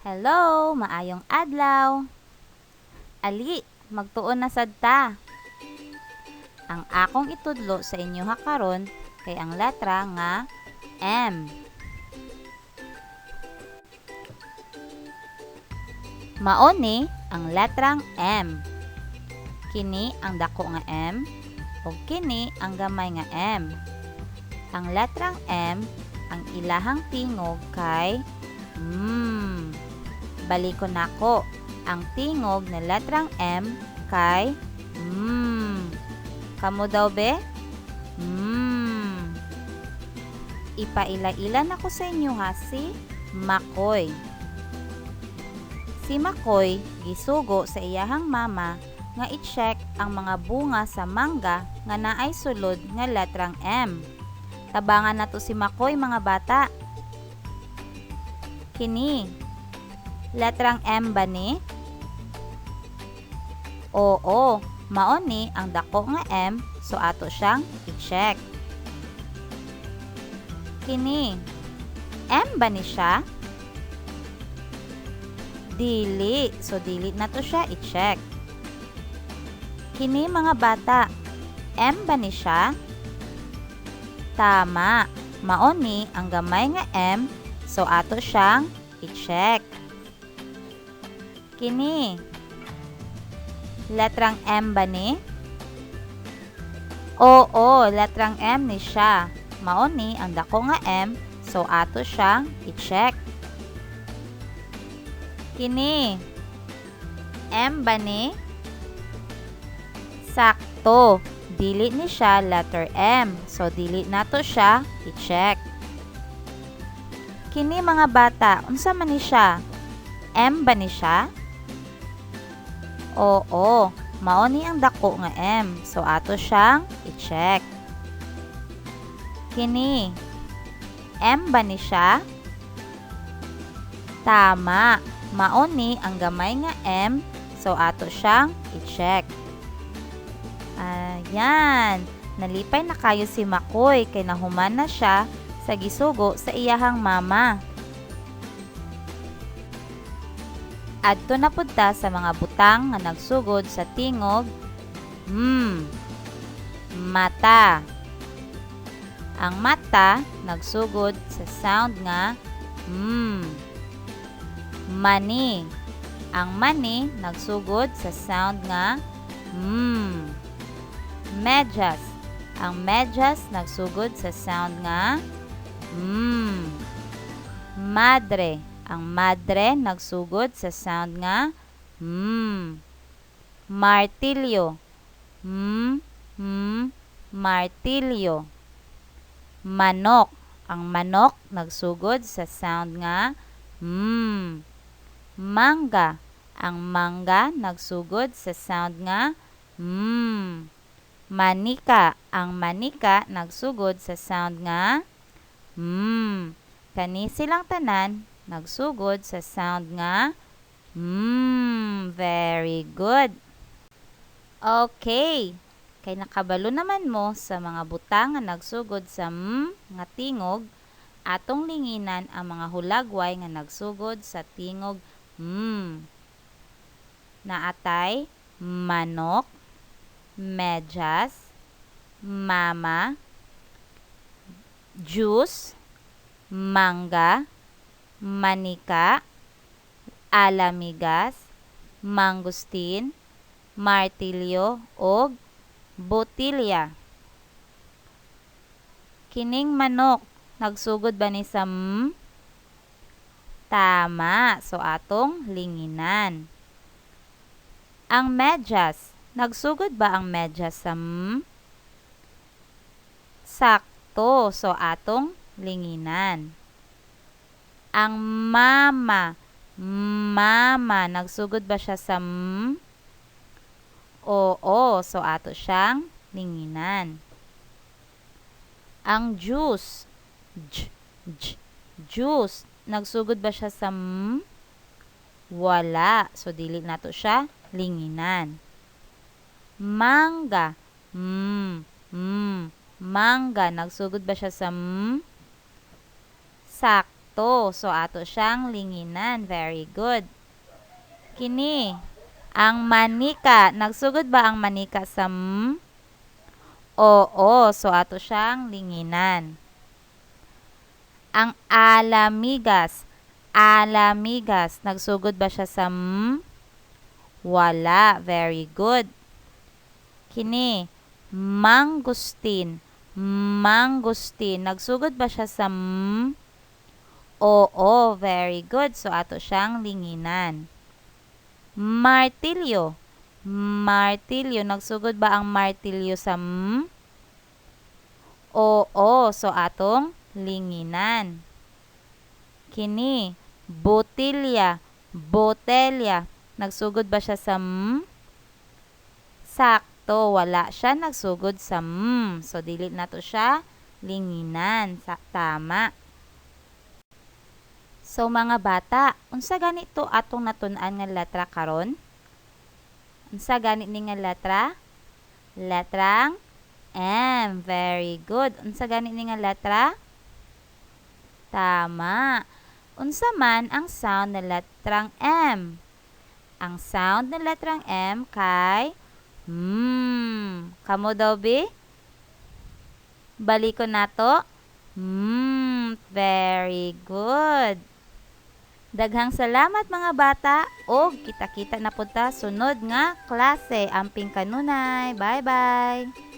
Hello, maayong adlaw. Ali, magtuon na sad ta. Ang akong itudlo sa inyo ha karon kay ang letra nga M. Mao ni ang letrang M. Kini ang dako nga M ug kini ang gamay nga M. Ang letrang M, ang ilahang tingog kay M. Balikon nako, ang tingog na letrang M kay M. Kamo daw be? M. Ipaila-ila nako sa inyo ha si Makoy. Si Makoy gisugo sa iyahang mama nga i-check ang mga bunga sa mangga nga naay sulod nga letrang M. Tabangan nato si Makoy, mga bata. Kini, letrang M ba ni? Oo, mao ni ang dako nga M, so ato siyang i-check. Kini, M ba ni siya? Dili, so dili na to siya i-check. Kini, mga bata, M ba ni siya? Tama, mao ni ang gamay nga M, so ato siyang i-check. Kini, letrang M ba ni? Oo, letrang M ni siya. Mao ni ang dako nga M, so ato siyang i-check. Kini, M ba ni? Sakto, dili ni siya letter M, so dili nato siya i-check. Kini, mga bata, unsa man ni siya? M ba ni siya? Oo, mao ni ang dako nga M, so ato siyang i-check. Kini, M ba ni siya? Tama, mao ni ang gamay nga M, so ato siyang i-check. Ayan, nalipay na kayo si Makoy kay nahuman na siya sa gisugo sa iyahang mama. Adto na pud ta sa mga butang nga nagsugod sa tingog M. Mata. Ang mata nagsugod sa sound nga M. Mani. Ang mani nagsugod sa sound nga M. Medyas. Ang medyas nagsugod sa sound nga M. Madre. Ang madre nagsugod sa sound nga M. Martilyo. M, M, martilyo. Manok. Ang manok nagsugod sa sound nga M. Mangga. Ang mangga nagsugod sa sound nga M. Manika. Ang manika nagsugod sa sound nga M. Kani silang tanan nagsugod sa sound nga M. Very good. Okay. Kay nakabalo naman mo sa mga butang nga nagsugod sa M nga tingog, atong linginan ang mga hulagway nga nagsugod sa tingog M. Naatay manok, medyas, mama, juice, mangga, manika, alamigas, mangustin, martilyo, ug botilya. Kining manok, nagsugod ba ni sa M? Tama, so atong linginan. Ang medyas, nagsugod ba ang medyas sa M? Sakto, so atong linginan. Ang mama, mama, nagsugod ba siya sa M? Oo, so ato siyang linginan. Ang juice, j, j, juice, nagsugod ba siya sa M? Wala, so dili nato siya linginan. Mangga, m, m, mangga, nagsugod ba siya sa M? Sakto. Sakto. So ato siyang linginan. Very good. Kini, ang manika. Nagsugod ba ang manika sa M? Oo. So ato siyang linginan. Ang alamigas. Alamigas. Nagsugod ba siya sa M? Wala. Very good. Kini, mangustin. Mangustin. Nagsugod ba siya sa M? Oo. Very good. So, ato siyang linginan. Martilyo. Martilyo. Nagsugod ba ang martilyo sa M? Oo. So, atong linginan. Kini, botilya. Botelya. Nagsugod ba siya sa M? Sakto, wala siya nagsugod sa M. So, dili na to siya linginan. Tama. So, mga bata, unsa gani to atong natun-an nga letra karon? Unsa gani ni nga letra? Letrang M. Very good. Unsa gani ni nga letra? Tama. Unsa man ang sound na letrang M? Ang sound na letrang M kay M. Kamo daw bi? Balikon nato. M. Very good. Daghang salamat, mga bata, og kita-kita na pud ta sunod nga klase. Amping kanunay. Bye-bye.